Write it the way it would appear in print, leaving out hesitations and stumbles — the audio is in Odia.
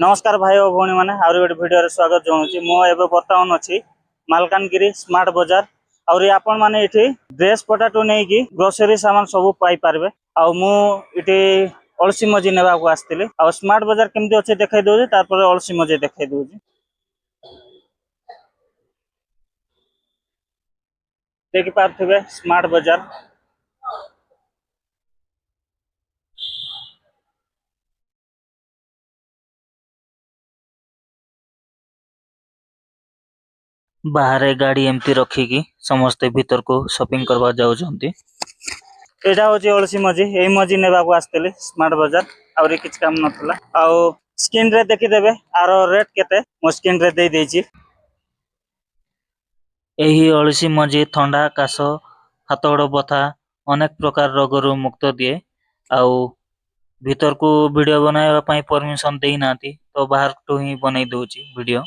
ନମସ୍କାର ଭାଇ ଓ ଭଉଣୀମାନେ, ଆହୁରି ଗୋଟେ ଭିଡ଼ିଓରେ ସ୍ୱାଗତ ଜଣାଉଛି। ମୁଁ ଏବେ ବର୍ତ୍ତମାନ ଅଛି ମାଲକାନଗିରି ସ୍ମାର୍ଟ ବଜାର। ଆହୁରି ଆପଣମାନେ ଏଠି ଡ୍ରେସ୍ ପଟାଠୁ ନେଇକି ଗ୍ରୋସରୀ ସାମାନ ସବୁ ପାଇପାରିବେ। ଆଉ ମୁଁ ଏଠି ଅଳସୀ ମଞ୍ଜି ନେବାକୁ ଆସିଥିଲି। ଆଉ ସ୍ମାର୍ଟ ବଜାର କେମିତି ଅଛି ଦେଖେଇ ଦଉଛି, ତାପରେ ଅଳସୀ ମଞ୍ଜି ଦେଖେଇ ଦଉଛି। ଦେଖିପାରୁଥିବେ ସ୍ମାର୍ଟ ବଜାର। ବାହାରେ ଗାଡି ଏମିତି ରଖିକି ସମସ୍ତେ ଭିତରକୁ ସପିଂ କରିବା ଯାଉଛନ୍ତି। ଏଇଟା ହଉଛି ଅଳସୀ ମଞ୍ଜି। ଏଇ ମଞ୍ଜି ନେବାକୁ ଆସିଥିଲି ସ୍ମାର୍ଟ ବଜାର, ଆହୁରି କିଛି କାମ ନଥିଲା। ଆଉ ସ୍କ୍ରିନ ରେ ଦେଖିଦେବେ ଆର ରେଟ୍ କେତେ, ମୁଁ ସ୍କ୍ରିନ ରେ ଦେଇ ଦେଇଛି। ଏହି ଅଳସୀ ମଞ୍ଜି ଥଣ୍ଡା, କାଶ, ହାତ ଗୋଡ଼ ବଥା ଅନେକ ପ୍ରକାର ରୋଗରୁ ମୁକ୍ତ ଦିଏ। ଆଉ ଭିତରକୁ ଭିଡ଼ିଓ ବନାଇବା ପାଇଁ ପରମିସନ ଦେଇନାହାନ୍ତି, ତ ବାହାରଠୁ ହିଁ ବନେଇ ଦଉଛି ଭିଡ଼ିଓ।